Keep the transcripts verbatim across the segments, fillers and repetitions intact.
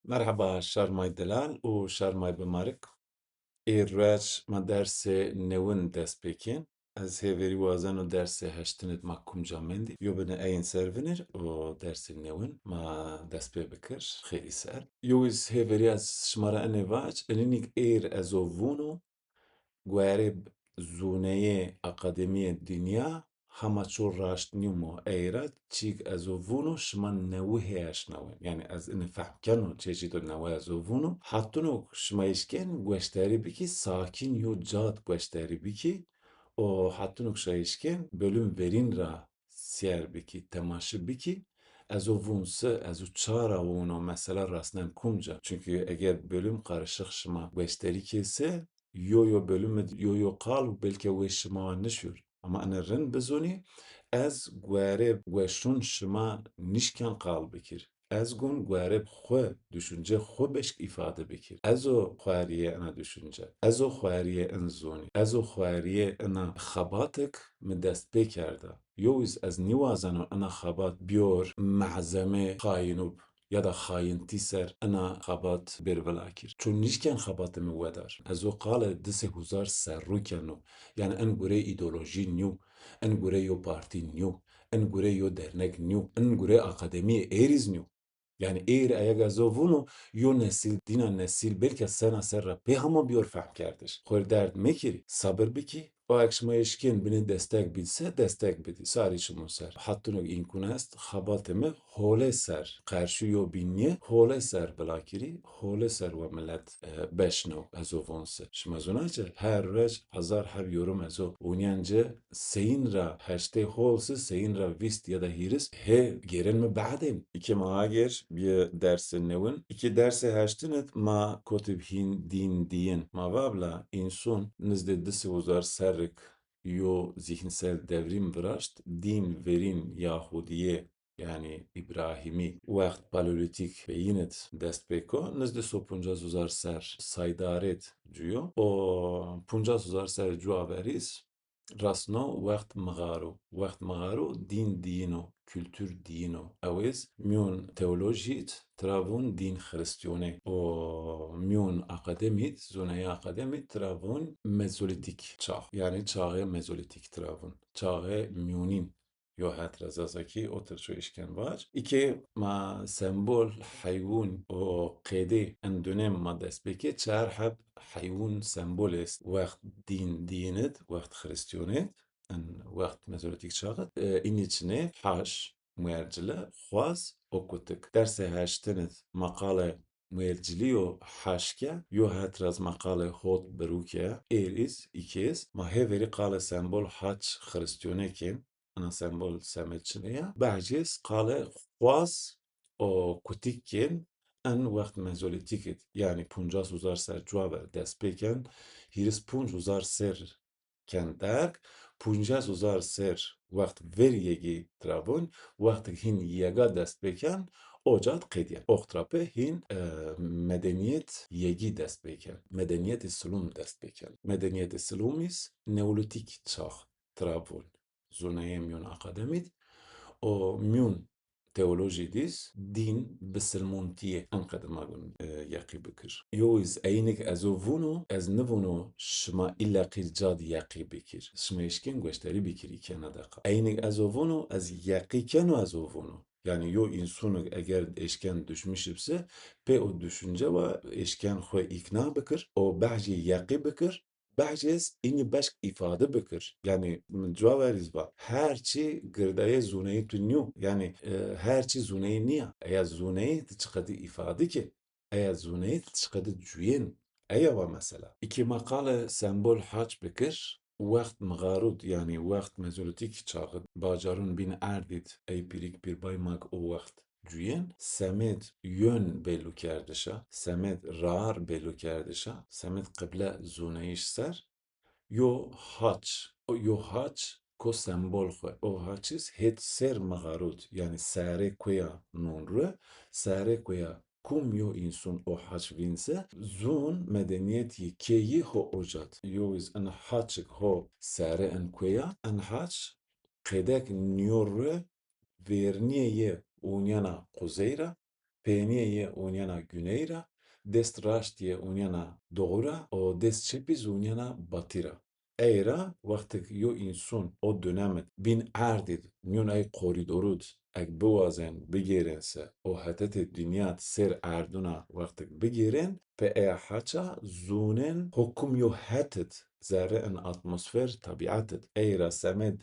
Merheba şarmay delal û şarmay bimarik. Ê ruec ma dersê newin dest pê kên. Ez hêverî wazeno dersê heştin id ma kumca mendî. Yo bine eyin ser vinir û dersê newin ma dest pê bikir xêrî ser. Yo iz hêverî ez şima ra enê vac, inînîk êr ez o vûno, guerê zûneyê akademîyê dinya hema ço raşt nîmo. Ey ra çîk ez o vûno şima newi hê eşnawên. Yanî ez inî fehm keno çê çî do newi ez o vûno. Hetunok şima eşkên gueşterî bikî, sakîn yo cad gueşterî bikî û hetunok şima eşkên bölüm verîn ra sîyer bikî, temaşe bikî. Ez o vûn se, ez o ça ra vûno, mesela rasnen kumca. Çunkî eger bölüm karışık şima gueşterî kê se, yo yo bölüm id yo yo qal û belke wê şima wa nişûr. Ama ene rind bizûnî, ez guerê gueşûn şima nişken qal bikir. Ez gun guerê xwu, düşünce xwu beşk îfade bikir. Ez o xwerîyê ena düşünce. Ez o xwerîyê in zûnî. Ez o xwerîyê ena xebatik mi dest pê kerda. Yo iz ez nîwazeno ena xebat biyor mehzemê xayinûb ya da xayintî ser ena xebat bêr vila kir. Çun nîşken xebatê mi wedar. Ez o qale di sey huzar serrû keno. Yanî en gurê îdeolojî nîyo, en gurê yo partî nîyo, en gurê yo dernek nîyo, en gurê akademîyê êrîz nîyo. Yanî êr eyeg ez o vûno, yo nesîl dîna nesîl belke sena ser ra pê hema biyor fehmkerdiş. Xwu rê derd mekirî, sabir bikî. O ek şima eşkên binê destek bidî se, destek bidî. Sarî çimûn ser. Hetunok îmkûn est, xebatê mi holê ser, qerşû yo bînîye holê ser bila kirî, holê ser wa milet, e, beşno ez o von se. Şima zûna ci, her ruec hezar heb yorum ez o vûnîyen ci, seyîn ra heştê hol se, seyîn ra vîst ya da hîris hê gêrên mi behdên. Îkê ma agêr bîye dersê newin. Îkê dersê heştin id ma kotib hîn dîn dîyin. Ma vabla însûn nizdê di sey huzar serrik yo zîhnsel devrîm viraşt, dîn verîn Yahudîyê, yanî Îbrahîmî, wext Paleolîtîk peyin id dest pê ko, nizdê so puncas huzar ser saydarêd cuyo. O puncas huzar ser cuwa verîz rasno wext mixaro. Wext mixaro dîn dîyino, kultur dîyino. Ewêz mîyon teolojîd tira vûn dîn xiristîyonê. O mîyon akademîd, zûneyê akademîd tira vûn mezolîtîk çax. Yanî çaxê mezolîtîk tira vûn. Çaxê mîyonîn. Yo het ra Zazakî otir ço eşken vac. Îkê ma sembol, heywûn û qêdê en dönem ma dest pê kê, çar heb heywûn sembol est. Wext dîn dîyin id, wext xiristîyon id, en wext mezolîtîk çax id, e, înî çinê haş, muercile, xwaz û kutik. Dersê heştin id ma qale muercilî yo haş ke, yo het ra iz ma qale hot birû ke, êr iz, îkê iz, ma hêverî qale sembol haç xiristîyone kên, ina sembol semed çinê ya. Behcê iz qale xwaz û kutik kên, en wext mezolîtîk id. Yanî puncas huzar ser cuwa ver dest pê ken, hîris punc huzar ser ken derg, puncas huzar ser wext ver yegî tira vûn, wextig hîn yega dest pê ken, o cad qedîyen. Oxt ra pê hîn, e, medenîyet yegî dest pê ken. Medenîyetê silûm dest pê ken. Medenîyetê silûm iz neolîtîk çax tira vûn. Zûneyê mîyon akademîd. O mîyon teolojî dîz dîn bisilmûntîyê enqede ma gun, e, yeqî bikir. Yo iz eynik ez o vûno, ez nivûno şima îlleqî cad yeqî bikir. Şima eşkên gueşterî bikirî kena deqa. Eynik ez o vûno, ez yeqî keno ez o vûno. Yanî yo însûnik eger eşken duşmiş bise, pê o düşünce wa eşken xwu îkna bikir, o behcê yeqî bikir, behcê iz înî beşk îfade bikir. Yanî, mi cuwa verîz va, her çî girdayê zûneyî tu nîyo. Yanî, e, her çî zûneyî nîya. Eya zûneyî ti çiqedî îfade kê, eya zûneyî ti çiqedî cuyên. Eya wa mesela. Îkê ma qale sembol haç bikir, wext mixarûd, yanî wext mezolîtîk çaxid, bacarûn bîn erdîd, ey pîrîk pîrbaymag o wext cuyên, semêd yön bellûkerdişa, semêd rar bellûkerdişa, semêd qible zûneyîş ser, yo haç, o yo haç ko sembol xwu. O haç iz hêt ser mixarûd, yanî serê kuya nûn ru, serê kuya kum yo însûn o haç vîn se, zûn medenîyet yê keyî ho o cad. Yo iz in haçik ho sere in kuya, in haç qêdek nîyo ru vêrnîye yê ûnyena quzey ra, pênîye yê ûnîyena guney ra, dest raştî yê ûnîyena doğu ra û dest çepî zî ûnîyena batî ra. Ey ra wextêk yo însun o dönemid bîn erdîd mîyon ey korîdorud eg biwazên bigêrên se û hetetê dinyad sêr erduna wextêk bigêrên, pê eya haça zûnên ho kum yo hetid zerrê in atmosfer, tebîetid. Ey ra semed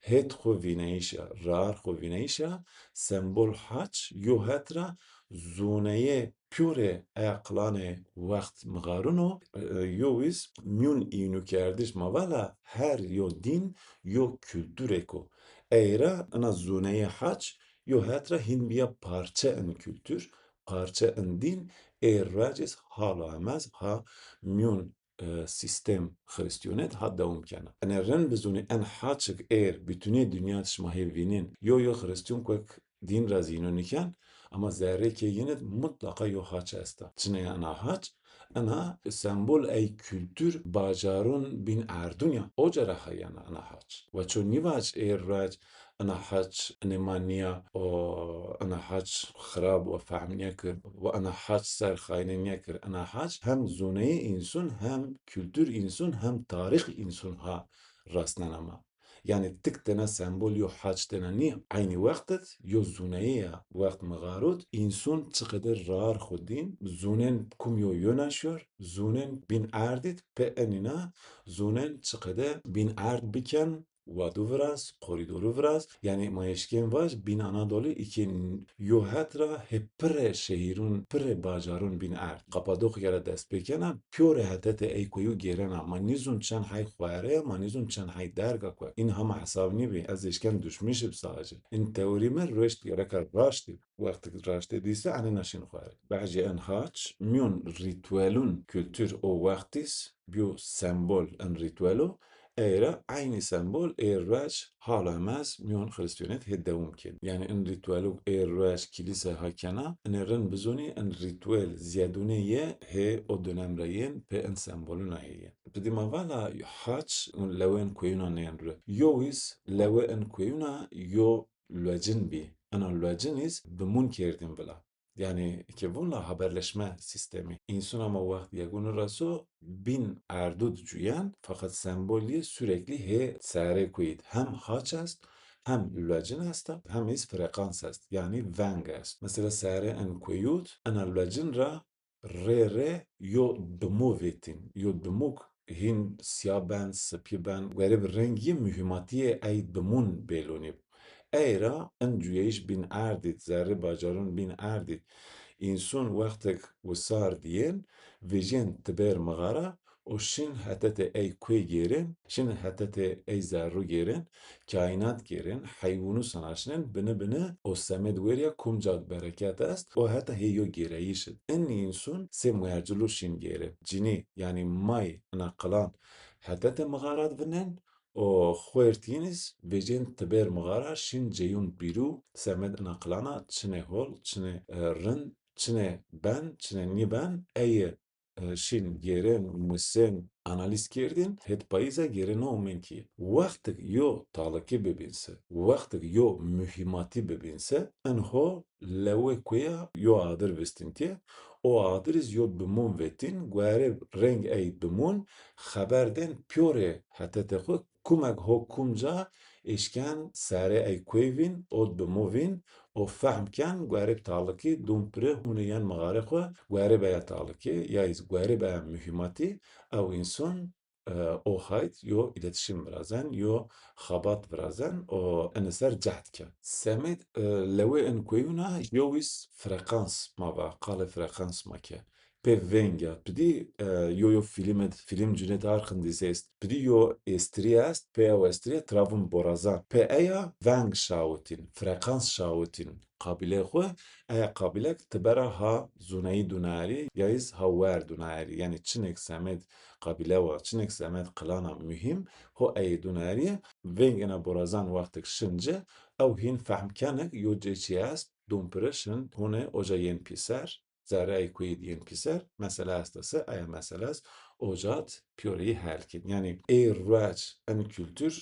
hêt xwu vîneyîşa, rar xwu vîneyîşa, sembol haç yo het ra zûneyê pîyorê eya qilanê wext mixarun o, e, yo wîz mîyun înukerdiş ma vala her yo dîn yo kulturêk o. Ey ra ina zûneyê haç yo het ra hîn bîya parçe in kultur, parçe in dîn, ê ruec îz halo emez ha mîyun e, sîstem xirîstîyonet ha dewam kena. Enê rind bizûnî en haçik êr butûnê dinya di şima hê vînên. Yo yo xirîstîyon kuek dîn ra zî îno nîken, ama zerrê kê yin id mutlaqa yo haç esta. Çinê ena haç? Ena sembol ey kultur bacarun bîn erdun ya. Oca ra ha yena ena haç. Wa ço nîvac ê ruec ena haç inê ma nîya û ena haç xirab wa fehm nêkir wa ena haç ser xayîne nêkir. Ena haç hem zûneyê însun hem kultur însun hem tarîx însun ha rastnena ma. Yanî tik tena sembol yo haç tena nîya. Eynî wext id yo zûneyê ya wext mixarud însun çiqede rar xwu dîn, zûnên kum yo yona şor, zûnên bîn erdîd pê enîna zûnên çiqede bîn erd biken, wadu viraz, korîdoru viraz, yanî ma eşkên vaj, Bîn Anadolî îkê yo het ra hê pirê şehîrun, pirê bacarun bîn erd. Qapadoqya ra dest pêkena, pîyorê hetetê ey kueyu gêrena. Ma nîzûn çend hey xuere, ma nîzûn çend hey derga kuek. În hama hesab nîbî, ez eşken duşmîşib sadece. În teorî mi rueşt gereka raştî. Wextik raştê dîse enê na şîn xuere. Behcê en haç, mîyon rîtuelun kultur o wextîs bîyo sembol en rîtuelo, ey ra eynî sembol ê ruec halo emez mîyon xirîstîyonet hê dewam kên. Yanî en rîtueluk ê ruec kilîse ha kena, enê rind bizûnî en rîtuel zîyedûnê yê hê o dönem ra yên pê en semboluna hê yên. Pidî ma vala haç lewên kueyuna nên ru. Yo wîz lewê en kueyuna yo luecin bî. Ena luecin îz bimûn kerdîn vila. Yanî ke vûn la haberleşme sîstemî. Însûn ama wext yegûnû ra so bîn erdû di cuyen, feqet sembolî sürekli hê serê kueyî di. Hem haç est, hem luecin esta, hem îz frekans est. Yanî veng est. Mesela serê en kueyû di, ena luecin ra rê rê yo dimû vêtîn. Yo dimûk hîn sîya ben, sipî ben, guerê bi rengî muhîmatîyê ey dimûn bêlûnî bi. Ey ra in cuyeyîş bîn erdî di, zerrê bacarûn bîn erdî di. Însûn wextek wisar dîyên, vejîyên tibêr mixara û şin hetetê ey kuey gêrên, şin hetetê ey zerrû gêrên, kaînat gêrên, heywûnû sinaşnên, bini bini o semed wêrya kumca di bereket est, o heta hê yo gêreyîş id. Inî însûn sê muercilû şîn gêrên. Cinî, yanî may ina qilan hetetê mixara di vinên û xuert yin îz vecên tibêr mixara şîn ceyûn bîrû semed ina qilana çinê hol, çinê, e, rind, çinê ben, çinê nîben, ey, e, şîn gêrên, musên, analîz kerdîn, hêt payîza gêrên o umên kî. Wextik yo talikî bibîn se, wextik yo muhîmatî bibîn se, in ho lewê kueya yo adir vistîn tê. O adir îz yo bimûn vetîn, guerê reng ey bimûn, xeber dên pîyorê hetetê xwu, kumek ho kumca eşken serê ey kuey vîn, od bimû vîn, o fehm ken, guerê bi talikî dûn pire hûnê yen mixarê xwu, guerê beya talikî, ya îz guerê beya muhîmatî, ew însûn, e, o hayt yo îletişîm virazen, yo xebat virazen, o ene ser cehd ke. Semed, e, lewê in kueyûna yo wîs frekans ma va, qalê frekans ma ke. Pê veng ya. Tu dî, e, yo yo fîlîme di, fîlîm cunê di arxindî zî est. Tu dî yo êstirî est, pê ew êstirîye tira vûn borazan. Pê eya veng şawitîn, frekans şawitîn qabîlê xwu, eya qabîlek tibera ha zûneyî dûnayerî, ya îz ha wer dûnayerî. Yanî çinêk semed qabîle wa, çinêk semed qilana muhîm, ho eyê dûnayerîye, veng ena borazan wextek şin ci, ew hîn fehm kenik yo cê çi est, dûn pire şin hûnê oca yên pîser, zerrê ey kueyî di yên pîser, mesele esta se, eya mesele est, oca di pîyoreyî hel kên. Yanî ê ruec en kultur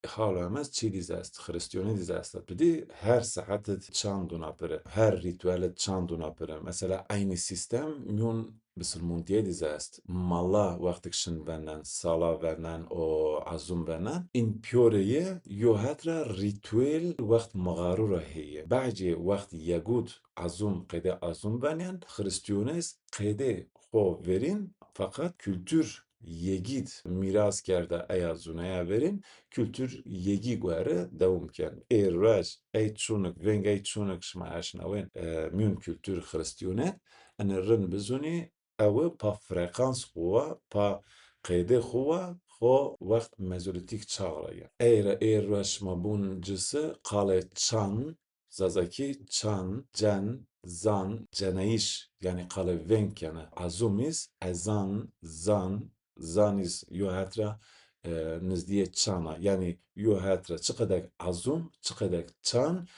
halo hem est çî dîz est, Xiristîyonî dîz est. Tu dî her saet id çan duna piri, her rîtuel id çan duna piri. Mesela eynî sîstem mîyon bisilmuntîye dîz est. Mala wextik şin venen, sala venen û azum venen. În pîyorê yi yo het ra rîtuel wext mixaru ra heye. Bahcê wext yegûd azum, qedê azum venên, Xiristîyonîz qedê xo verîn, feqet kultur yegîd mîras kerda eya zûneya verîn, kultur yegî gueri dewam ken. Ê ruej, ey çunik, veng ey çunik şima eşnawên, e, mîyon kultur Xiristîyone, ene rind bizûnî, ewi pa frekans xo wa, pa qedê xo wa, xo wext mezolîtîk çax ra ya. Ey ra ê ruej şima bûn cisi qalê çan, Zazakî çan, cen, zan, cenayîş, yanî qalê veng kene. Azum îz ezan, zan, zan îz yo het ra, e, nizdîyê çan a. Yanî yo het ra çiqedek azum, çiqedek çan,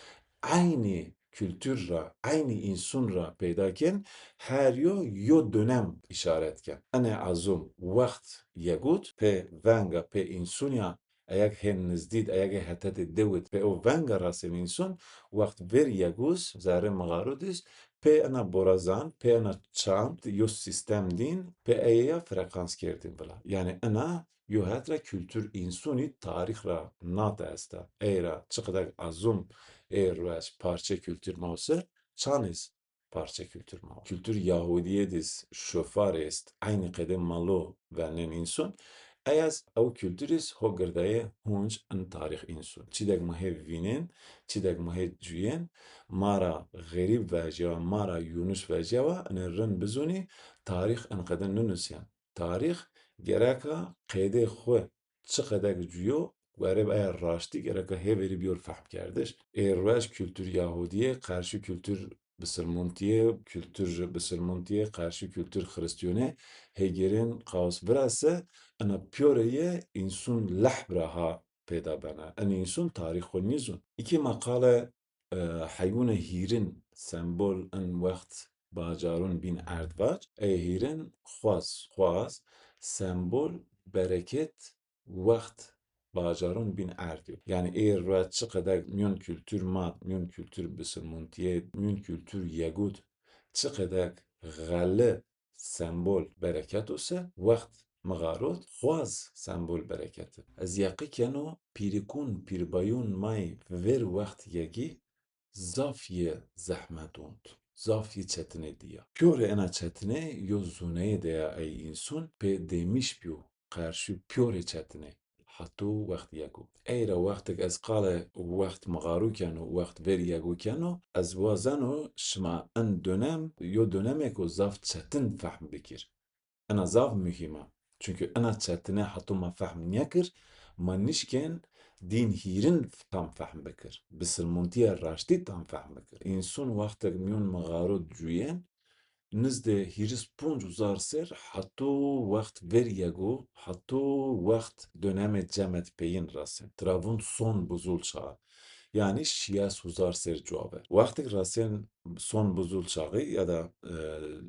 eynî kultur ra, eynî însun ra peyda ken, her yo yo dönem îşaret ken. Ene azum, wext yegûd, pê venga, pê însunîya, eyek hên nizdîd, eyek hetetê dewid, pê o venga rasên însun, wext ver yegûz, zerrê mixarûd îz, pê ena borazan, pê ena çand, yo sîstem dîn, pê eyeya frekans kerdîn vila. Yanî ena yo het ra kultur însunî tarîx ra nat esta. Ey ra çiqedek azum ê ruej parçe kultur ma o ser, çan îz parçe kultur ma. Kultur Yahudîye dîz şofar est, eynî qedê malo venên însun. Eyaz ew kultur îz ho girdayê hunc in tarîx însun. Çîdek ma hê vînên, çîdek ma hê cuyên, ma ra xerîb vejya, ma ra yûniş vejya wa, inê rind bizûnî, tarîx in qede ninusîyen. Tarîx gereka qedê xwu çiqedek cuyo, werê eya raştî gereka hêverî bîyor fehmkerdiş. Ê ruej kultur Yahudîye qarşî kultur bisilmuntîye, kultur bisilmuntîye qarşî kultur Xiristîyone hêgêrên qaos virase, ina pîyoreye însun lehb ra ha peyda bena. In însun tarîx xwu nîzûn. Îkê ma qale e, heywûnê hîrin sembol in wext bacarûn bîn erd vac. Ey hîrin xwaz, xwaz, sembol, bereket, wext bacarûn bîn erd yo. Yanî ê ruej çiqedek mîyon kultur ma, mîyon kultur bisilmuntîye, mîyon kultur yegûd, çiqedek xeli sembol bereket o se, wext mixarot, xwaz sembol bereket. Ez yeqî keno pîrikûn, pîrbayûn may ver wext yegî zaf yê zehmet ont, zaf yê çetinê dîya. Pîyorê ena çetinê yo zûneyê de ya ey însun pê dêmîş bîyo, qarşî pîyorê çetinê. Hato wext yego. Ey ra wextik ez qale wext mixarû keno, wext ver yego keno, ez wazeno şima in dönem, yo dönemêko zaf çetin fehm bikir. Ina zaf muhîm a. Çunkî ina çetine hato ma fehm nêkir, ma nişkên dîn hîrin tam fehm bikir. Bisilmuntîya raştî tam fehm bikir. Însun wextek mîyon mixaro cuyên, nizdê hîris ponc uzar ser hato wext ver yego, hato wext dönemê cemed peyin rasin. Tira vûn son buzul çağı. Yanî şiyas uzar ser cuwa ver. Wextik rasin son buzul çağı ya da, e,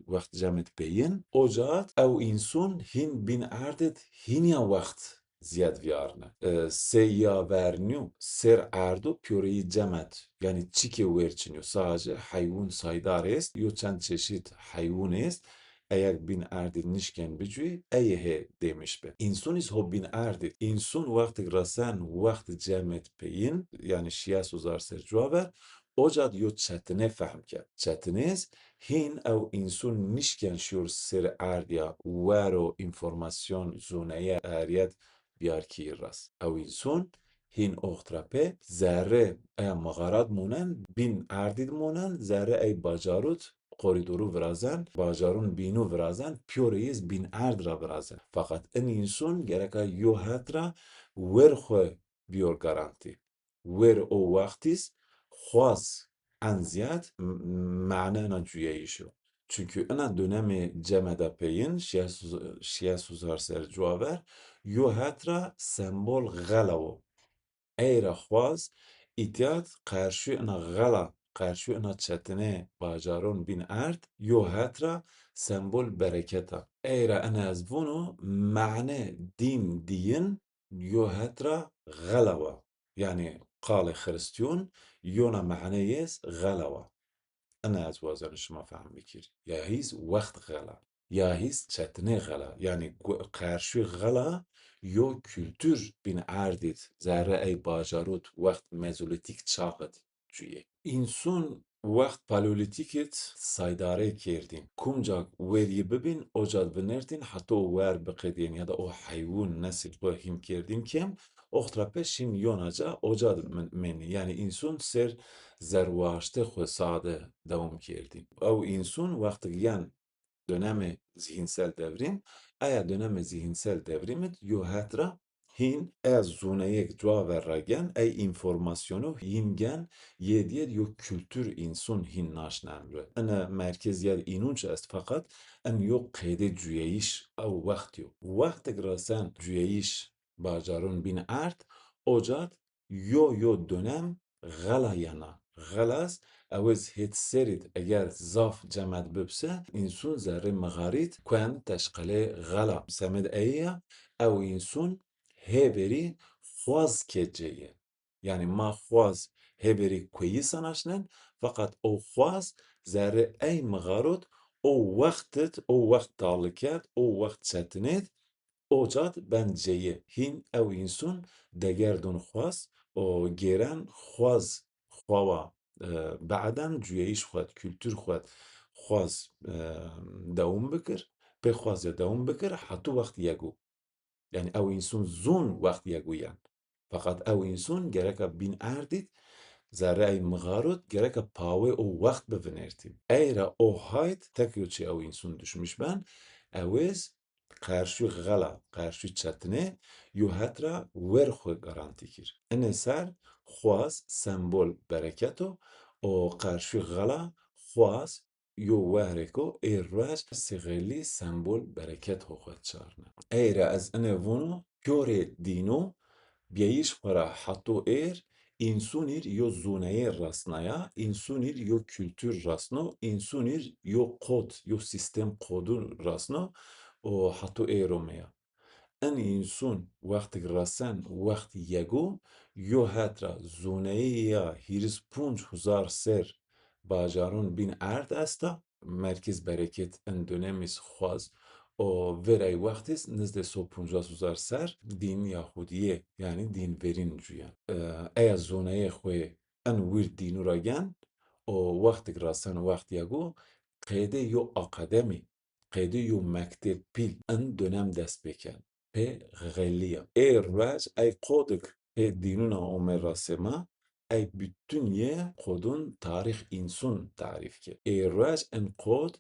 wext cemed peyin, o caat ew însun hîn bîn erdid hînîya wext ziyad viyarne. E, sey ya vernîyo, ser erdo pîyoreyî cemed, yanî çikê wer çinîyo, sadece heywûn saydar est, yo çend çeşît heywûn est, eyek bîn erdî nişkên bicuyî, eye hê dêmiş bi. Însun îz ho bîn erdî. Însun wextik resen wext cemed peyin, yanî şiyas uzar ser cuwa ver, o cad yo çetine fehm kerd. Çetine îz hîn ew însun nişkên şiyor ser erdîya, wero înformasyon zûneye eriyet biyar kî ras. Ew însun hîn oxt ra pê zerrê eya mixarat monen, bîn erdîd monen, zerrê ey bacarûd, korîdorû virazen, bacarûn bînû virazen, pîyorê yîz bîn erd ra virazen. Feqet in însun gereka yo het ra wer xwu bîyor garantî. Wer o wextîz xwaz en ziyad m-, mane ina cuyayîş o. Çunkî ina dönemê cemeda peyin, şiyas uz-, şiyas uzar ser cuwa ver, yo het ra sembol xela wo. Ey ra xwaz îtiyat qarşî ina xela, qarşî ina çetine bacaron bîn erd, yo het ra sembol bereket a. Ey ra ina ez vûno mane dîn dîyin, yo het ra xela wa. Yanî qalê xiristîyon yona maneyê z xela wa. Ina ez wazena şima fehm bikir. Ya hîz wext xela. Ya hîz çetinê xela. Yanî gu-, qerşû xela yo kultur bîn erdîd, zerre ey bajarûd wext mezolîtîk çaxid cuyê. Însun wext paleolîtîkid saydare kerdîn. Kumca werî bibîn, ocad vinertîn, heta o wer biqedîyên ya da o heywûn nesil xwu hîn kerdîn kêm, oxt ra pê şîn yonaca ocad min-, menî. Yanî însun ser zerwaştê xwu sade dewam kerdîn. Ew însun wextig yen dönemê zihînsel devrîm, eya dönemê zihînsel devrîmid yo het ra hîn ez zûneyêk cuaver ra gen, ey înformasyonu hîn gen, yê diyed yo kultur însun hîn naşn emri. Ine merkez yed înunç est feqet in yo qeydê cuyeyîş ew wext yo. Wextig resen cuyeyîş bajarun bîn erd, ocad yo yo dönem xela yena. Xelas, ewez hêt serîd eger zaf cemed bibse, însun zerrê mixarîd kuen teşqelê xela. Semed ey ya, ew însun hêberî xwaz ke ceye. Yanî ma xwaz hêberî kueyî sanaşnen, feqet o xwaz zerrê ey mixarod, o wextid, o wext taliked, o wext çetinêd, ocad ben ceyê. Hîn ew însun degerdun xwaz, o gêren xwaz xwawa, e, baden cuyeyîş xwed, kultur xwed, xwaz, e, dewam bikir, pê xwaz ya dewam bikir, hetu wext yegu. Yanî ew însun zûn wext yegu yen. Feqet ew însun gereka bîn erdîd, zerre ey mixarod, gereka pawê o wext bivinertî. Ey ra o hayt tek yo çi ew însun duşmiş ben, ewêz qerşû xela, qerşû çetinê, yo het ra wer xwu garantî kir. Inê ser xwaz sembol bereket o, o qerşû xela xwaz yo wehrêko ê ruej sixelî sembol bereket ho xwu çarne. Ey ra ez inê vûno, pîyorê dîno biyayîş xwu ra heto êr, însunîr yo zûneyê resnaya, însunîr yo kultur resno, însunîr yo qod, yo sîstem qodu resno û heto êro meya. In însun wextig resen wext yegu, yo het ra zûneyê ya hîris punc huzar ser bajarun bîn erd esta, merkez bereket in dönemîs xwaz û verey wextîs nizdê so puncas huzar ser dîn Yahudîye, yanî dîn verîn cuyen. E, eya zûneyê xwu in wir dînu ra gen û wextig resen wext yegu, qeydê yo akademî, qeydê yo mekteb pîl in dönem dest pêken. Pê xelîya. Ê ruej ey qodik pê dînuna ome rasê ma, ey bütünye qodun tarîx însun tarîf ke. Ê ruej in qod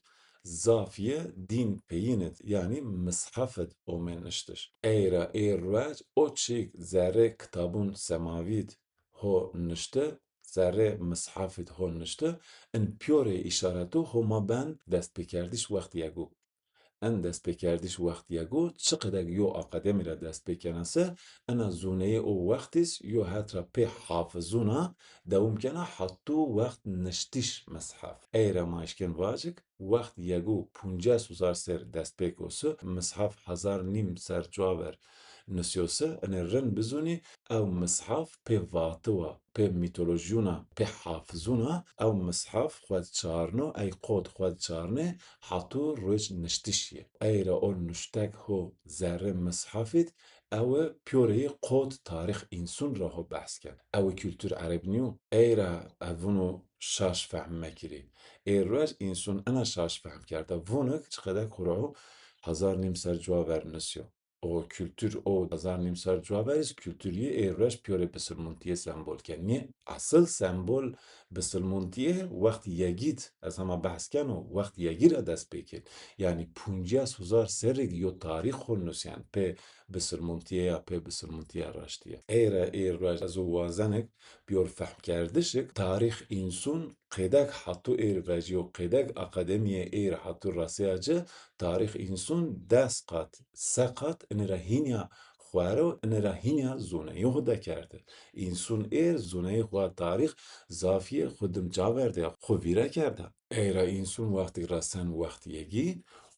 zaf ye dîn peyînid, yanî mishefid ome niştiş. Ey ra ê ruej o çîk zerrê kitabun semavîd ho nişti, zerrê mishefid ho nişti, in pîyorê îşaretu ho ma ben destpêkerdiş wext yegu. In destpêkerdiş wext yegu, çiqedek yo akademî ra dest pêkena se, ina zûneyê o wextîs yo het ra pê hafizûna dewam kena hetu wext niştiş mishef. Ey ra ma eşken vacik, wext yegu puncas huzar ser destpêk o se, mishef hezar nîm ser cuaver nisyo se, inê rind bizûnî, ew mishef pê vatiwa, pê mîtolojîyuna, pê hafizûna, ew mishef xwed çarno, ey qod xwed çarnê, hetu ruej niştiş yê. Ey ra o nuştek ho zerrê mishefîd, ewe pîyoreyê qod tarîx însun ra ho behs ken. Ewe kultur ereb nîyo. Ey ra ez vûno şaş fehm mekirî. Ê ruej însun ina şaş fehm kerda. Vûnik çiqedek xwu ra hezar nîm ser cuaver nisyo. O kultur o hezar nîm ser cuaver îs kulturî ê ruej pîyorê bisilmuntîye sembol ke. Nê esil sembol bisilmuntîye wext yegîd, ez hema behs keno, wext yegî ra dest pêkên. Yanî puncas huzar serrîd yo tarîx xwu nusyen pê bisilmuntîye ya, pê bisilmuntîya raştîye. Ey ra ê ruej ez o wazenik pîyor fehmkerdişik, tarîx însun qêdek hetu êr vecîyo, qêdek akademîye êr hetu raseya ci, tarîx însun des qat, se qat ini ra hînya xwero, ini ra hînya zûneyê xwu dekerde. Însun êr zûneyê xwu tarîx zafîye xwu dim ca verde, xwu vîra kerda. Ey ra însun wextêk ra sen wext yegî,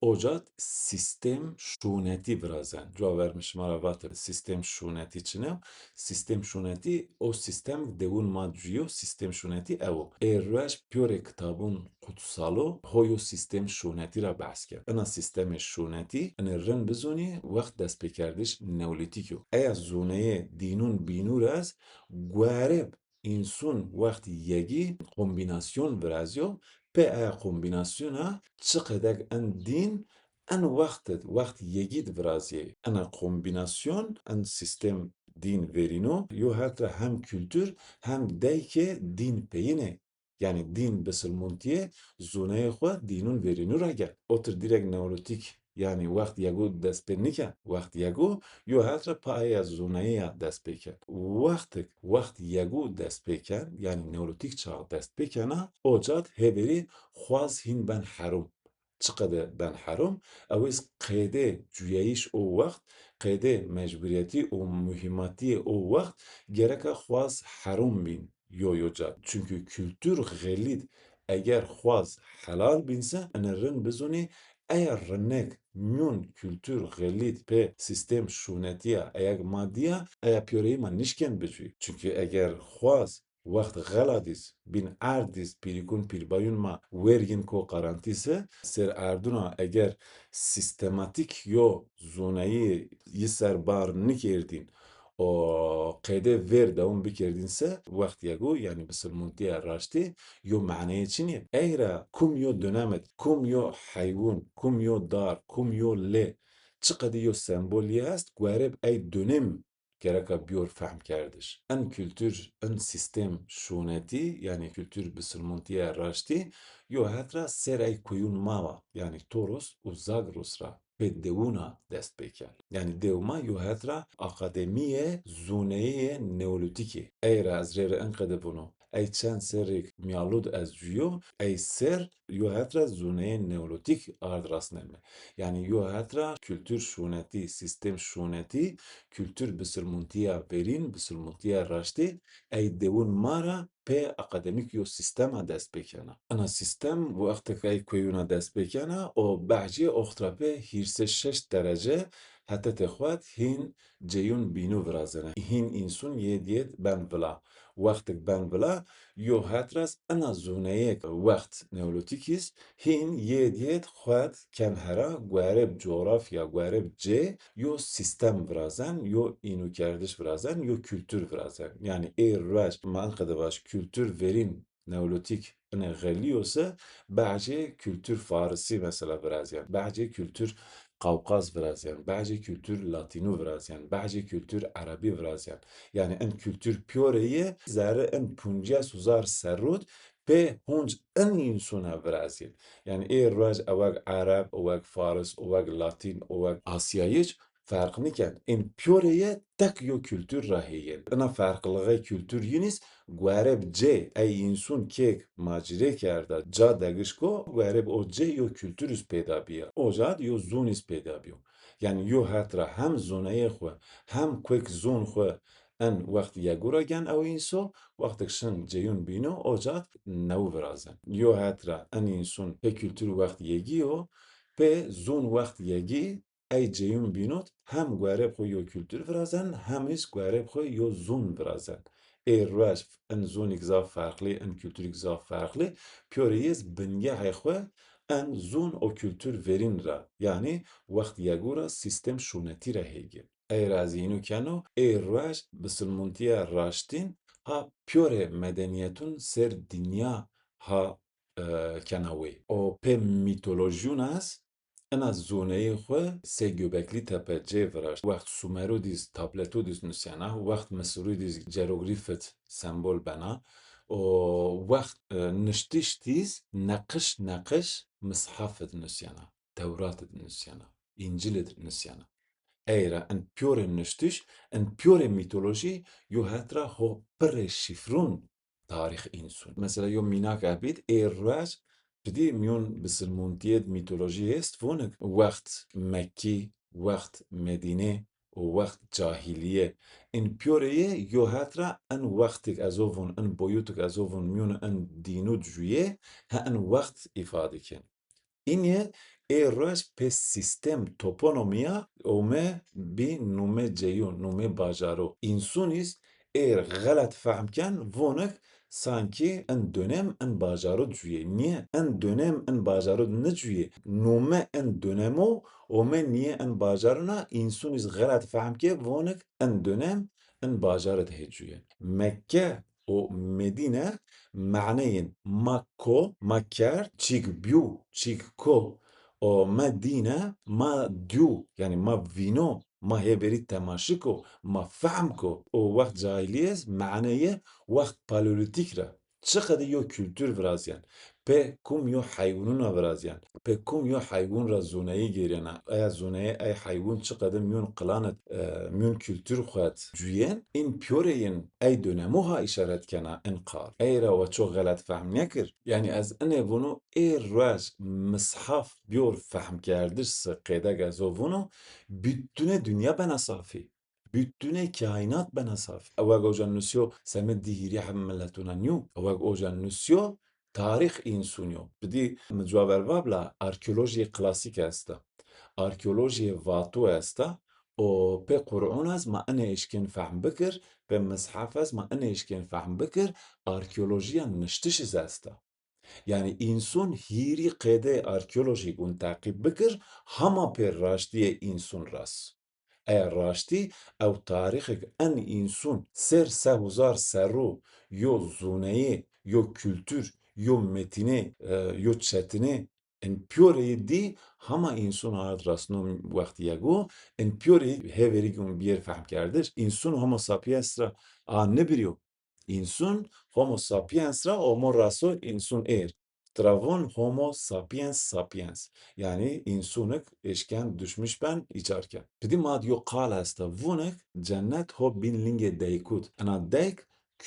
oca d sîstem şûnetî virazen. Cuwa ver mi şima ra vatib, sîstem şûnetî çin o? Sîstem şûnetî, o sîstem dewun ma cuyo, sîstem şûnetî ew o. Ê ruej pîyorê kitabun qutsal o, ho yo sîstem şûnetî ra behs kerd. Ina sîstemê şûnetî, inê rind bizûnî, wext destpêkerdiş neolîtîk o. Eya zûneyê dînun bînû ra ez guereb însun wext yegî kombînasyon virazyo, pê eya kombînasyona çiqedek en dîn en wext id, wext yegî d viraziyê. Ena kombînasyon, en sîstem dîn verîno, yo het ra hem kultur hem deykê dîn peyîn ê. Yanî dîn bisilmuntîye zûneyê xwu dînun verînû ra gel. Otir dîrek neolîtîk, yanî wext yegû dest pê niken. Wext yegû yo het ra pa eya zûneyî ya dest pê ken. Wextik wext yegû dest pê ken, yanî neolîtîk çax dest pê kena, oca d hêverî xwaz hîn ben herum. Çiqede ben herum, ewês qeydê cuyayîş o wext, qeydê mecburîyetî û muhîmatîyê o wext gereka xwaz herum bîn yo yo ca. Çunkî kultur xelît eger xwaz helal bîn se, ene rind bizûnî, eya rinek mîyon kultur xelît pê sîstem şûnetî ya, eyag madî ya, eya pîyoreyî ma nişken bicuyî. Çunkî eger xwaz wext xeladîz, bîn erdîz, pîrîkun pîrbayun ma wergin ko qarantî se, ser erduna eger sîstematîk yo zûneyî yi ser bar nikerdîn, o qeyde ver dewam bikerdîn se, wext yegû, yanî bisilmuntîya raştî, yo maneyê çinî. Ey ra kum yo dönem id, kum yo heywun, kum yo dar, kum yo lê, çiqedî yo sembolî est, guereb ey dönem gereka biyor fehmkerdiş. En kultur, en sîstem şûnetî, yanî kultur bisilmuntîya raştî, yo het ra ser ey kuyun ma wa, yanî Toros û Zagros ra pê dewuna dest pê ken. Yanî dew ma yo het ra akademîyê zûneyê neolîtîkî. Ey ra ez rê rê enqede vuno. Ey çend serrêk mîyalû d ez cuyo, ey ser yo het ra zûneyê neolîtîk ard rasneme. Yanî yo het ra kultur şûnetî, sîstem şûnetî, kultur bisilmuntîya verîn, bisilmuntîya raştî, ey dewun ma ra pê akademîk yo sîstema dest pê kena. Ina sîstem wextêk ey kuyuna dest pê kena, o behcê oxt ra pê hîrsê şeş derece hetetê xwu d hîn ceyun bînû virazena. Hîn însun yê dîyê d ben vila. Wextêk ben vila, yo het ra z ina zûneyêk wext neolîtîkî z hîn yê dîyê d xwu d ken hera, guereb cografya, guereb cê, yo sîstem virazen, yo înûkerdiş virazen, yo kultur virazen. Yanî ê ruej ma enqede vaj kultur verîn neolîtîk inê xelî yo se, behcê kultur farisî mesela virazîyen, behcê kultur Qawqaz virazîyen, behcê kultur latînû virazîyen, behcê kultur erebî virazîyen. Yanî in kultur pîyorê yê zerrê in puncîyes huzar serrû d pê hunc in însûna virazîyen. Yanî ê ruej eweg ereb, eweg faris, eweg latîn, eweg asyayîc ferq nîken. Ên pîyorê yê tek yo kultur ra hêyên. Ina ferqlixê kultur yîn îz guereb cê ey însun kêk macîrê kerda, ca degiş ko, guereb o cê yo kultur îz pêda bîya. Oca d yo zûn îz pêda bîyo. Yanî yo het ra hem zûneyê xwu, hem kuêk zûn xwu en wext yegû ra gen ew înso, wextêk şin ceyûn bîno, oca d newu virazen. Yo het ra en însun pê kultur wext yegî yo, pê zûn wext yegî, ey ceyûn bîno d hem guereb xwu yo kultur virazen, hem îz guereb xwu yo zûn virazen. Ê ruej in zûnîk zaf ferqlî, in kulturîk zaf ferqlî, pîyorê yê z bingehê xwu en zûn û kultur verîn ra, yanî wext yegû ra sîstem şûnetî ra hêgên. Ey ra ez înû keno, ê ruej bisilmuntîya raştîn ha pîyorê medenîyetûn ser dinya ha, e, kena wê. O pê mîtolojîyûn ez ina zûneyê xwu sey Göbekli Tepe cê viraşt. Wext Sumerû dîz tabletû dîz nusena, wext Misirû dîz cerogrîf id sembol bena. O wext, e, niştiş dîz neqiş neqiş mishaf id nusena, Tewrat id nusena, Încîl id nusena. Ey ra in pîyorê niştiş, in pîyorê mîtolojî yo het ra ho pirrê şîfrûn tarîx însun. Mesela yo mînak ebîd, ê ruej pidî mîyon bisilmuntîyê d mîtolojî est vonik, wext Mekkî, wext Medîne, û wext cahîlîye. In pîyoreyê yo het ra in wextêk ez o vûn, in boyûtêk ez o vûn mîyûn in dînû cuyê, he in wext îfade ken. Înê ê ruej pê sîstem toponomîya ome bî nume ceyû, nume bajarû. Însûnîz êr xelet fehm ken, vonik sankî in dönem in bajarû cuyê. Nîye in dönem in bajarû nicuyê. Nume in dönemo ome nîye in bajarûna, însûnîz xelet fehm ke, vonik in dönem in bajarû hê cuyê. Mekke û Medîne maneyên ma ko, ma kerd, çîk bîyû, çîk ko. O ma dîne, ma dîyû, yanî ma vîno, ma hêverî temaşe ko, ma fehm ko. O wext cahîlîye maneyê wext paleolîtîk ra. Çiqede yo kultur virazîyen, pê kum yo heywûnûna virazîyen, pê kum yo heywûn ra zûneyî gêrena, eya zûneyê ey heywûn çiqede mîyûn qilanit, e, mîyûn kultur xwet cuyên, în pîyoreyên ey dönemû ha îşaret kena in qal. Ey ra wa ço xelet fehm nêkir. Yanî ez inê vûnû ê ruej mishaf bîyor fehmkerdiş se qêdeg ez o vûnû, butune dinya bena safî. Butune kaînat bena safî. Eweg oca nusyo semê di hîrî heb miletûna nîyo. Eweg oca nusyo tarîx însûnî yo. Bidî mi cuwa ver vabla arkeolojîyê klasîk esta. Arkeolojîyê vatû esta. O pê Qur'ûn ez ma inê eşkên fehm bikir, pê mishaf ez ma inê eşkên fehm bikir, arkeolojîya niştiş iz esta. Yanî însûn hîrî qêdê arkeolojîk ûn teqîb bikir, hema pê raştîyê însûn ras. Eya raştî ew tarîxêk en însûn ser se huzar serrû yo zûneyê, yo kultur, yo metînê, e, yo çetinê, in pîyoreyê dî hema însûn ard rasno wext yego, in pîyoreyê hêverî ûn bîyêr fehmkerdiş. Însûn Homo sapiens ra a nibirîyo. Însûn Homo sapiens ra omo raso însûn êr. Tira von Homo sapiens sapiens. Yanî însûnik eşken duşmiş ben, îcar ken. Pidî ma di yo qal esta, vunik cennet ho bîn lingê deykû d. Ina deyk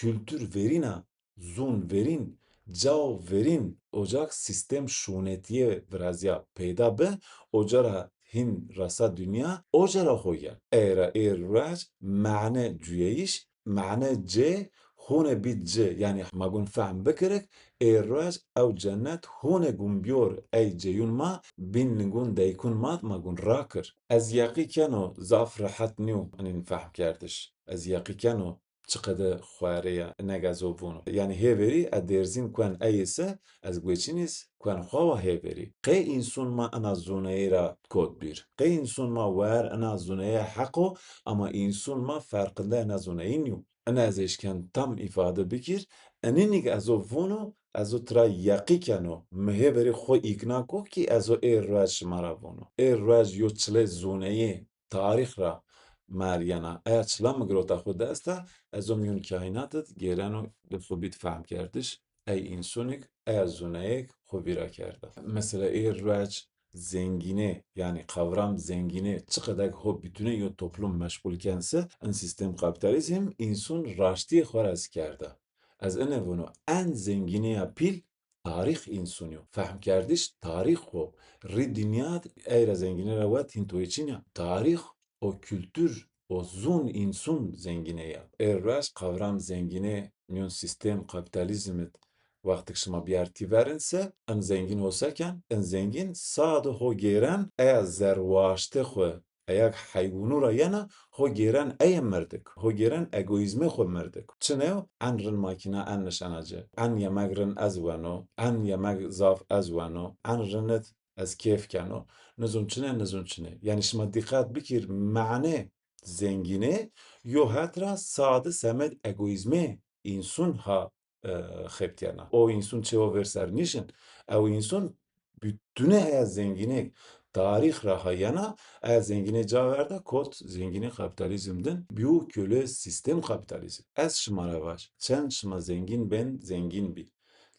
kultur verîn a, zûn verîn, cao verîn, ocak sîstem şûnetîye virazîya peyda bi, oca ra hîn rasa dinya, oca ra ho ya. Ey ra ê ruej mane cuyeyîş, mane cê hûne bî ci, yanî ma gun fehm bikirik, ê ruej ew cennet hûne gun bîyor ey ceyûn ma, bîn lingûn deykûn ma ma gun rakir. Ez yeqî keno zaf rehet nîyo inîn fehmkerdiş. Ez yeqî keno çiqede xwerê ya, ineg ez o vûno. Yanî hêverî e dêrzîn kuen ey ise, ez gueçîn iz kuen xwewa hêverî. Qey însûn ma ina zûneyî ra kot bîr? Qey însûn ma wer ina zûneye heq o, ama însûn ma ferqinde ina zûneyî nîyo. Ina ez eşken tam îfade bikîr, inînîg ez o vûno, ez o tira yeqî keno, mi hêverî xwu îkna ko kî ez o ê ruej şima ra vûno. Ê ruej yo çilê zûneyî tarîx ra merîyena. Eya çila mi girota xwu dest de, ez o mîyûn kaînat id gêreno bi xwu bîd fehmkerdiş, ey însûnik, eya zûneyêk xwu vîra kerda. Mesela ê ruej zengînê, yanî qavram zengînê, çiqedek ho butune yo toplum meşxul ken se, in sîstem kapîtalîzm însûn raştîyê xwu ra ez kerda. Ez ine vûno, en zengînîya pîl tarîx însûnî yo. Fehmkerdiş tarîx o. Rî dinya ey ra zengînî ra wet hîn toyê çin ya. Tarîx o kultur o zûn însûn zengînê ya. Ê ruej qavram zengînê mîyon sîstem kapîtalîzm id wextik şima bîyartî verin se, in zengîn ho se ken? In zengîn sade ho gêren eya zerwaştê xwu, eyag heywûnû ra yena, ho gêren eye mirdik, ho gêren egoîzmê xwu mirdik. Çinew, en rin makîna en nişena ci, en yemeg rin ez weno, en yemeg zaf ez weno, en rin id ez kêf keno. Nizûn çine, nizûn çine. Yanî şima dîqet bikîr, mane zengînê yo het ra sade semed egoîzmê însûn ha e, xebitîyena. O însûn çê o ver ser nîşin. Ew însûn butune eya zengînê tarîx ra ha yena, eya zengînê ca verda kot zengînê kapîtalîzm din, bîyo kölê sîstem kapîtalîzm. Ez şima ra vaj, çend şima zengîn bên, zengîn bî.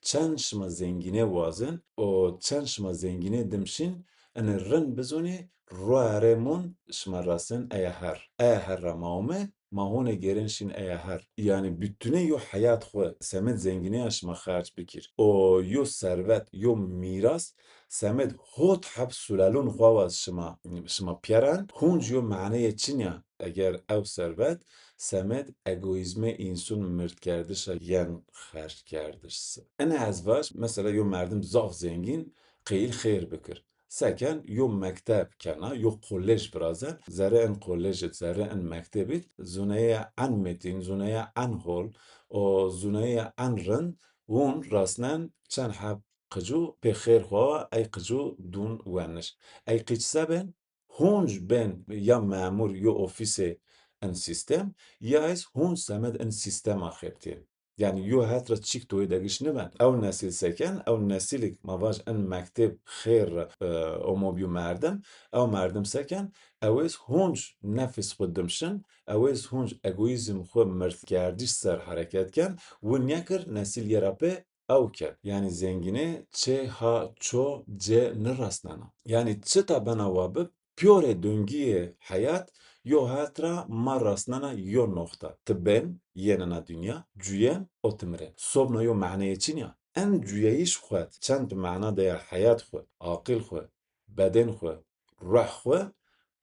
Çend şima zengînê wazin û çend şima zengînê dim şin, ene rind bizonê, ruerê mûn şima rasin eya her. Eya her ra ma ome, ma hone gêren şin eya her. Yanî butune yo heyat xwu semed zengîneya şima xerc bikir. O yo servet, yo mîras semed hot heb sulalûn xwu waz şima, şima pîyeran, hûnc yo maneyê çin ya. eger ew servet semed egoîzmê însun mirdkerdişa yen xerckerdiş se. Ene ez vaj, mesela yo merdim zaf zengîn qeyîl xêr bikir. Seken yo mekteb kena, yo kolej virazen, zerê in kolej id, zerê in mekteb id, zuneye en metîn, zuneye en hol û zuneye en rind, wun rasnen çend heb qicu pê xêr xo wa, ey qicu dûn weniş. Ey qic se bên? Hunc bên ya memur yo ofîsê in sîstem, ya iz hunc semed in sîstema xebitîyen. Yanî yo het ra çîk toyê degiş niben. Ew nesil seken, ew nesîlik ma vaj in mekteb xêr ra, e, omo bîyo merdim, ew merdim seken, ew êz hunc nefis xwu dim şin, ew êz hunc egoîzm xwu mirdkerdiş ser hereket ken, wi nêkir nesîl yê ra pê ew ken. Yanî zengînê çê ha ço cê nirasnena. Yanî çita bena wa bib, pîyorê dongîyê heyat yo het ra ma rasnena yo noxta. Ti bên, yenena dinya, cuyen û ti mirên. Sobno yo maneyê çin ya. En cuyeyîş xwet çend bi mana de ya heyat xwu, aqil xwu, bedên xwu, ruh xwu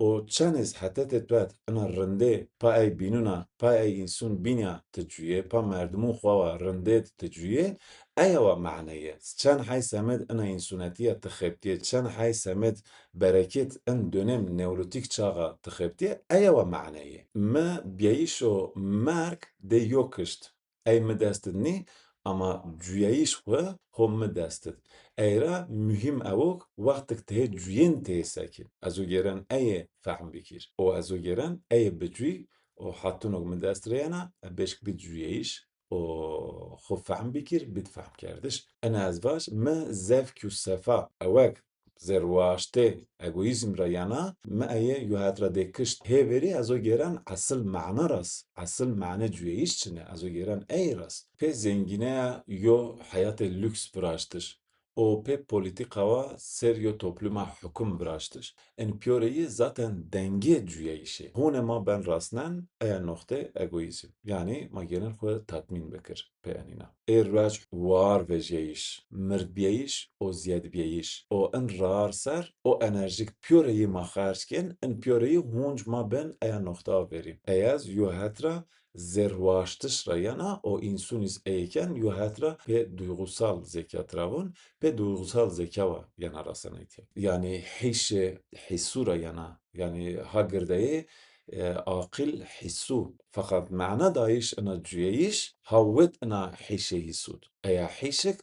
û çend iz hetetê tuet ina rindê pa ey bînuna, pa ey însun bînya ti cuyê, pa merdimûn xwu wa rindê ti cuyê, eya wa maneyê. Çend hey semed ina însunetîya ti xebitîyê, çend hey semed berekêt in dönem neolîtîk çaxa ti xebitîyê, eya wa maneyê. Mi biyayîş û merg dê yo kişt. Ey mi dest id nî, ama cuyayîş xwu xo mi dest id. Ey ra muhîm ewok wextik ti hê cuyên ti hê sekî. Ez o gêren ey ê fehm bikîr. O ez o gêren ey ê bicuyî, o hetunog mi dest ra yena, e beşk bid cuyayîş, o xo fehm bikîr, bid fehmkerdiş. Ina ez vaj, mi zevk û sefa ewek zerwaştê, egoîzm ra yena, mi eye yo het ra dê kişt. Hêverî ez o gêren esil mana ras, esil mane cuyeyîş çin ê, ez o gêren ey ras. Pê zengîneya yo heyatê luks viraştiş û pê polîtîka wa ser yo topluma hukum viraştiş, in pîyoreyî zaten dengê cuyeyîşê. Hûnê ma ben rasnen eya noxtê egoîzm. Yanî ma gêren xwu tatmîn bikir. Pê enîna. Ê ruec war vejîyayîş, mirdbîyayîş û zîyedbîyayîş û in rar ser o enerjik pîyoreyî ma xerc kên, in pîyoreyî hunc ma bên eya noxta verîn. Ey ez yo het ra zerwaştiş ra yena û însun iz ey ken yo het ra pê duygusal zeka tira vûn, pê duygusal zeka wa yena rasenayîtîya. Yanî hîşê hîsû ra yena, yanî ha girdeyê e, aqil hîsû. Feqet mana dayîş ina cuyeyîş, ha wet ina hîşê hîsûd. Eya hîşik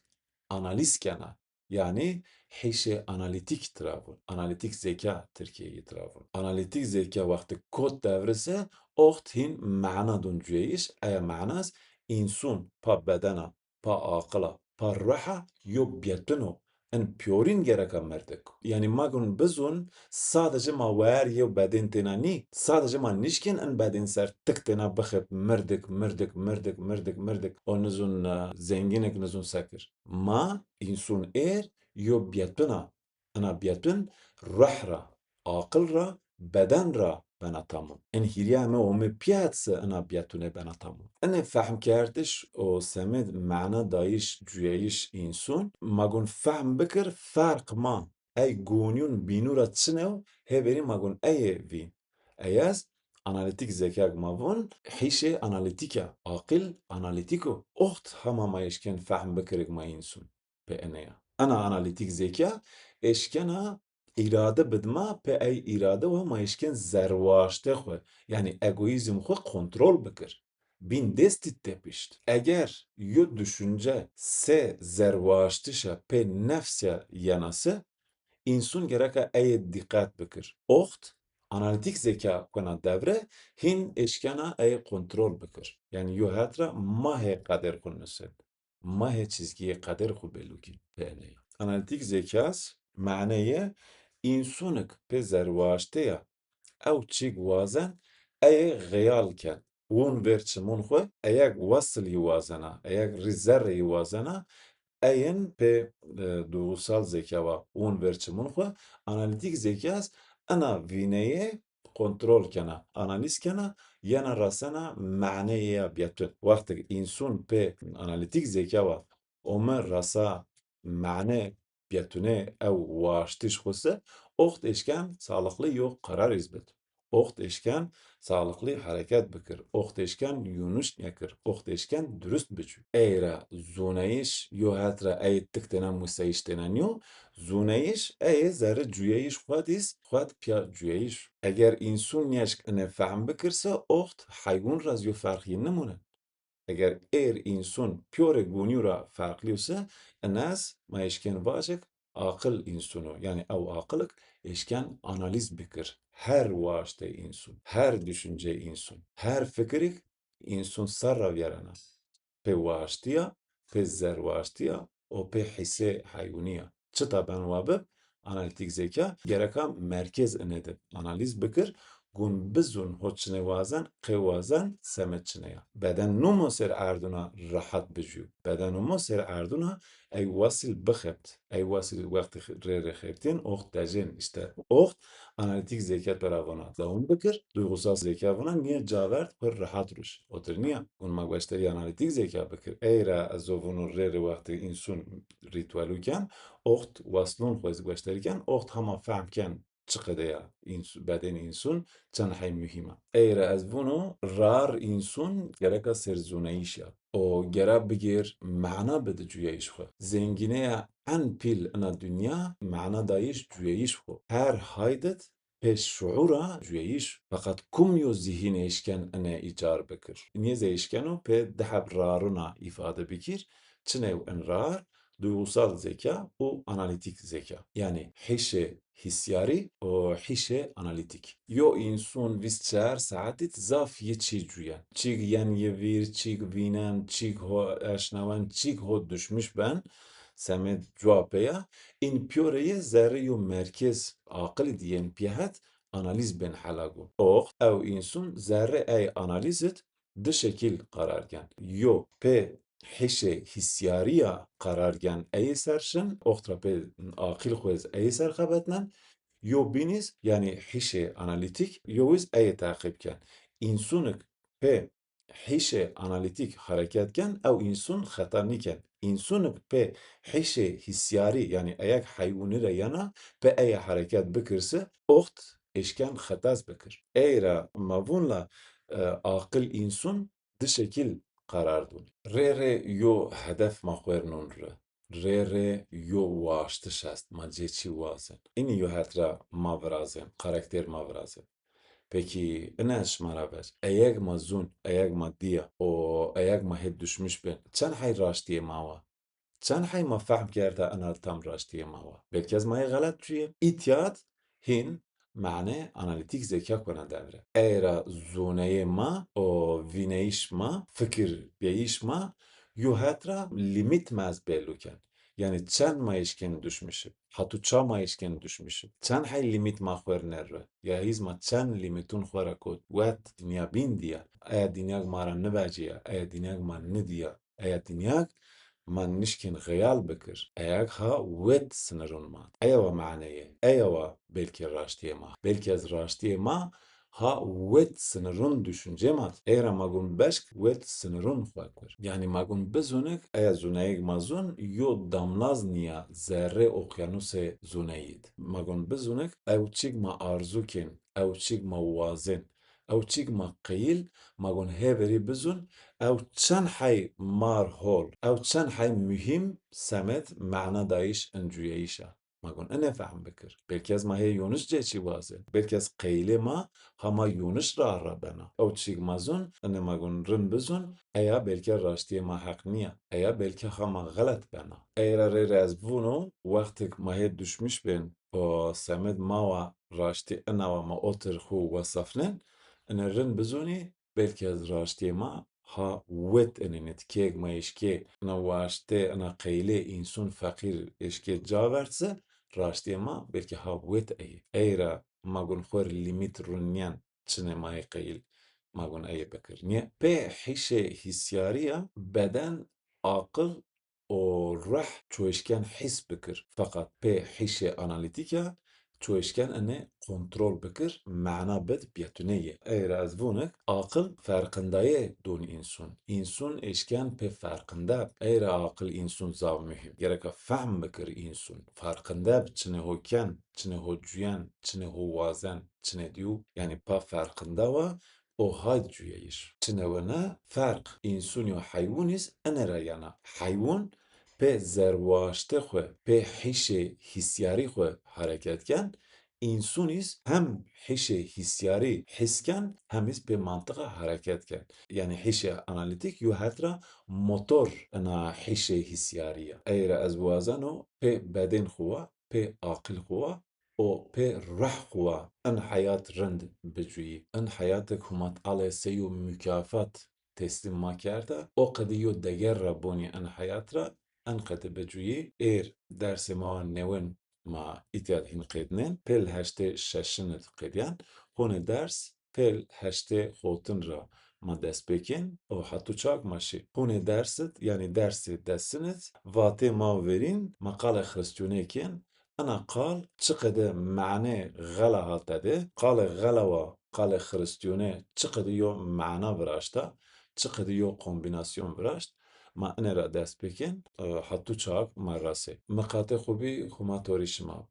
analîz kena. Yanî hîşê analîtîk tira vûn. Analîtîk zeka Tirkîyeyî tira vûn. Analîtîk zeka wextik kot devri se, oxt hîn mana dûn cuyeyîş, eya manas însun pa bedena, pa aqila, pa ruha yo biyetun o. In pîyorîn gereka mirdik. Yanî ma gun bizun sadece ma wer yew bedên têna nî. Sadece ma nişkên in bedên ser tik têna bixip mirdik, mirdik, mirdik, mirdik, mirdik. O nizun, e, zengînik nizun sekir. Ma însun êr yo biyetun a. Ina biyetun ruh ra, aqil ra, beden ra bena tamam. In hîrya mi û mi pîyet se ina biyetune bena tamam. Inê fehmkerdiş û semed mana dayîş, cuyayîş însun, ma gun fehm bikir ferq ma ey gonîyun bînû ra çin ew, hêverî ma gun ey ê vîn. Ey ez analîtîk zekag ma vun, hîşê analîtîk a, aqil analîtîk o. Oxt hema ma eşkên fehm bikirik ma însun. Pê ene ya. Ena analîtîk zeka eşkena îrade bid ma, pê ey îrade wa ma eşkên zerwaştê xwu, yanî egoîzm xwu kontrol bikir. Bîn destî tepişt. Eger yo düşünce se zerwaştişa pê nefsya yena se, însun gereka ey ê dîqet bikir. Oxt analîtîk zeka kuna devre, hîn eşkena ey ê kontrol bikir. Yanî yo het ra ma hê qeder xwu nusin. Ma hê çizgiyê qeder xwu belû kîn. Pê ene ya. Analîtîk zekas maneyê însunik pê zerwaşte ya. Ew çîk wazen, ey ê xeyal ken. Wûn vêr çimûn xwu, eyeg wesil yî wazena, eyeg rî zerrê yî wazena, eyin pê, e, duygusal zeka wa wûn vêr çimûn xwu, analîtîk zekas ina vîneyê kontrol kena, analîz kena, yena rasena maneyê ya biyetun. Wextik însun pê analîtîk zeka wa ome rasa mane biyetune ew waştiş xwu se, oxt eşken salıqlı yo qerar iz bid. Oxt eşken sağlıklı hereket bikir. Oxt eşken yunus nêkir. Oxt eşken durust bicû. Ey ra zûneyîş yo het ra ey tik têna museyîş têna nîyo. Zûneyîş ey zerrê cuyeyîş xwu dîs xwu d pîya cuyeyîş. Eger însun nêşk inê fehm bikir se oxt heywûn ra zî yo ferq yi nimûnen. Eger êr însun pîyorê gonîyo ra ferqlîyo se, inez ma eşkên vacik aqil însun o. Yanî ew aqilik eşken analîz bikir. Her waştê însun, her düşüncê însun, her fikirik însun ser ra vîyerena. Pê waştî ya, pê zerwaştî ya û pê hîsê heywûnî ya. Çita ben wa bib, analîtîk zeka gereka merkez ine de analîz bikir, gun bizun ho çinê wazen, qê wazen, semed çinê ya. Beden numo ser erduna rehat bicû. Beden numo ser erduna ey wasil bixebt. Ey wasil wextê rê rê xebtên oxt dejên. Îşte oxt analîtîk zeka pera vana dewam bikir, duygusal zeka vana nîye ca verd xwu rehat ruş. Otir nîya. Gun ma gueşterî analîtîk zeka bikir. Ey ra ez o vunu rê rê wextê însun rîtuelu ken, oxt waslûn xwu ez gueşterî ken, oxt hema fehm ken çi qede ya, însu-, bedên însun çend hey muhîm a. Ey ra ez vûno rar însun gereka ser zûneyîş ya. O gera bigêr mana bide cuyeyîş xwu. Zengîneya en pîl ina dinya mana dayîş cuyeyîş xwu. Her haydit pê şuur a cuyeyîş. Feqet kum yo zihîn eşken ine îcar bikir? Nîyê zî eşkeno pê di heb raruna îfade bikir. Çinew in rar, duygusal zeka û analîtîk zeka. Yanî hîşê hîsyarî û hîşê analîtîk. Yo însun vîst çar saetî zaf yi çî cuyen. Çîg yen yi vîr, çîg vînen, çîg ho eşnawen, çîg ho duşmiş ben, semed cuwa pê ya, în pîyorê yi zerrê yo merkez aqilî di yên pîya het analîz bên hela gu. Oxt ew însun zerrê ey analîz id di şekil qarar gen. Yo pê hîşê hîsyarî ya qarar gen ey ser şin, oxt ra pê aqil xwu ez ey ser xebetnen. Yo bîn iz, yanî hîşê analîtîk, yo iz ey teqîb ken. Însunik pê hîşê analîtîk hereket ken, ew însun xeta nîken. Însunik pê hîşê hîsyarî, yanî eyek heywûnî ra yena, pê ey hereket bikir se, oxt eşken xetas bikir. Ey ra ma vûn la, e, aqil însun di şekil qarar dûn. Rê rê yo hedef ma xwernûn ri. Rê rê yo waştiş est, ma cê çî wazên. Înî yo het ra ma virazên, karakter ma virazên. Pekî, ina ez şima ra vaj. Eyeg ma zûn, eyeg ma dîya û eyeg ma hê duşmiş bên. Çend hey raştîyê ma wa? Çend hey ma fehm kerda ina tam raştîyê ma wa? Belkî ez ma yê xelet cuyê. Îtya d hîn mane analîtîk zeka kona devre. Ey ra zûneyê ma û vîneyîş ma, fikir bêyîş ma, yo het ra lîmît ma ez belû ken. Yanî çend ma eşkên duşmiş ib? Hatû ça ma eşkên duşmiş ib? Çend hey lîmît ma xwernê ri? Ya hîz ma çend lîmîtûn xwu ra kot, wet dinya bîn dîya? Eya dinyag ma ra nivecîya, eya dinyag ma nidîya, eya dinyag ma nişkên xeyal bikir. Eyag ha wet sinirûn ma. Eya wa maneyê, eya wa belkî raştîyê ma. Belkî ez raştîyê ma ha wet sinirûn düşüncê ma d. Ey ra ma gun beşk wet sinirûn xwu kir. Yanî ma gun bizûnik, eya zûneyêg ma zûn, yo damlaz nîya zerrê okyanusê zûneyî d. Ma gun bizûnik, ew çîg ma arzû kên, ew çîg ma wazên, ew çîg ma qeyîl, ma gun hê verî bizûn, ew çend hey mar hol, ew çend hey muhîm semed mana dayîş in cuyeyîş a. Ma gon ine fehm bikir. Belkî ez ma hê yonij cê çî wazên. Belkî ez qeylê ma ha ma yonij ra ra bena. Ew çîg ma zûn, ine ma gon rind bizûn, eya belkî raştîyê ma heq nîya. Eya belkî ha ma xelet bena. Ey ra rê rê ez vûno, wextik ma hê duşmiş bên û semed ma wa raştî ina wa ma otir xwu wesefnên, ine rind bizûnî, belkî ez raştîyê ma ha wet inînit. Kêg ma eşkê ina waştê, ina qeylê însun feqîr eşkê ca verd se, raştîyê ma belkî ha wet ey. Ey ra ma gun xwu rê lîmît rûnîyen, çinê ma yê qeyl ma gun ey bikir. Nîye? Pê hîşê hîsyarî ya beden, aqil û ruh ço eşken hîs bikir. Feqet pê hîşê analîtîk ya Ço eşken ene kontrol bikir, mana bid bietuneyê. Ey ra ez vunik, aqil ferqindayê don însun. Însun eşken pê ferqinde. Ey ra aqil însun zaf muhîm. Gereka fehm bikir însun. Ferqinde bi çinê ho ken, çinê ho cuyen, çinê ho wazen, çinê diyu. Yanî pa ferqinde wa, o hayd cuyeyir. Çinewine ferq, însun yo heywun îz ene ra yena. Heywun pê zerwaştê xwu, pê hîşê hîsyarî xwu hereket ken, însun îz hem hîşê hîsyarî hîs ken, hem îz pê mantiqa hereket ken. Yanî hîşê analîtîk yo het ra motor ina hîşê hîsyarî ya. Ey ra ez wazeno pê bedên xwu wa, pê aqil xwu wa, o pê ruh xwu wa in heyat rind bicuyî. In heyatik huma tale sey yo mukafat teslîm ma kerda, o qedî yo deger ra bonî in heyat ra, in qedî bicuyî. Êr dersê ma wa newin ma îtya de hîn qedînên. Pêl heştê şeşin id qedîyen. Honê ders pêl heştê xotin ra ma dest pê kên û hetû çak ma şî. Honê ders id, yanî dersê desin id, vatê ma verîn ma qalê xiristûnê kên, ina qal çiqede mane xela ha tede, qalê xela wa qalê xiristûnê çiqede yo mana viraşta, çiqede yo kombînasyon viraşt, ma ine ra dest pê kên, e, hetû çak ma rasê. Miqatê xwu bî huma torî şima.